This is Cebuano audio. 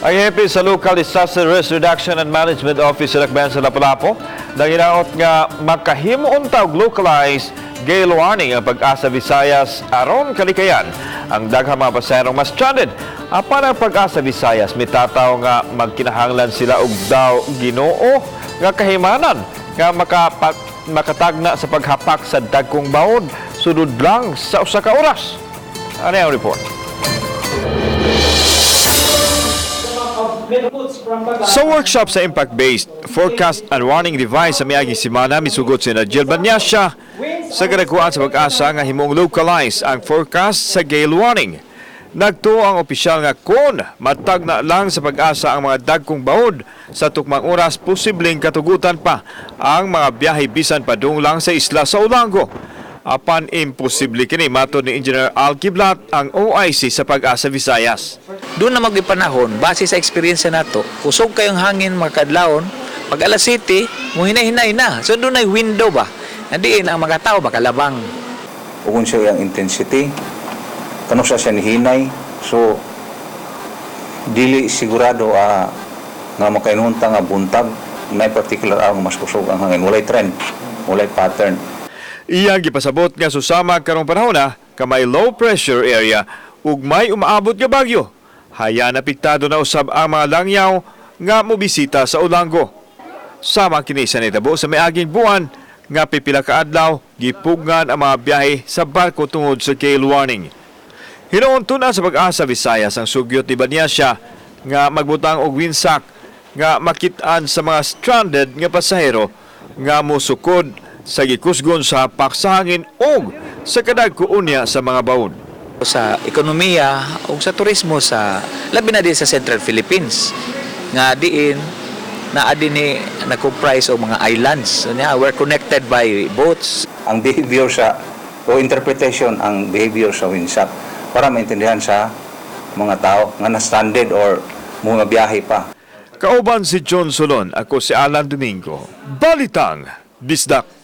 Ang hepe sa Local Disaster Risk Reduction and Management Office sa Dakbayan sa Lapu-Lapu, nanginaot nga makahimo unta og localized gale warning ang Pag-asa Visayas aron kalikayan ang daghang mga pasaherong mas stranded. Apan ang Pag-asa Visayas mitataw nga magkinahanglan sila og daw Ginoo nga kahimanan nga makatagna sa paghapak sa dagkong baod sulod lang sa usa ka oras. Ano ang report? Sa workshop sa Impact-Based Forecast and Warning Device sa miaging semana, misugot si Jill Banyasya sa kadakuan sa Pag-asa nga himong localize ang forecast sa gale warning. Nagtuo ang opisyal nga kon matagna lang sa Pag-asa ang mga dagkong baod sa tukmang oras, posibleng katugutan pa ang mga biyahe bisan padung lang sa isla sa Olango. Apan imposible kini, matod ni Engineer Al Kiblat, ang OIC sa Pag-asa Visayas. Doon na magipanahon, base sa experience nato, kusog kayong hangin mga kadlawon, pag alas 7, muhinay-hinay na. So doon ay window ba? Nandiin ang mga tao makalabang. Ug unsa iyang intensity, kanusa siya nihinay. So dili sigurado nga makaingon ta nga buntag na particular ang mas kusog ang hangin. Walay trend, walay pattern. Iyang gipasabot nga susama karong panahon na ka may low pressure area ug may umaabot nga bagyo. Hayan apektado na usab ang mga langyaw nga mobisita sa Olango. Sama kini sa nitabo sa miaging buwan nga pipila ka adlaw gipugngan ang mga biyahe sa barko tungod sa gale warning. Hinuon tun-an sa Pag-asa Visayas ang sugyot ni Banyasya nga magbutang og windsock nga makit-an sa mga stranded nga pasahero nga mosukod sa gikusgon sa hapak sa hangin ug sa kadagko unya sa mga baod. Sa ekonomiya o sa turismo sa labi na din sa Central Philippines nga diin naa dinhi na-comprise og mga islands. So, niya, we're connected by boats. Ang behavior sa o interpretation ang behavior sa windsock para maintindihan sa mga tao nga na-stranded or mga biyahe pa. Kauban si John Solon, ako si Alan Domingo. Balitang Bisdak.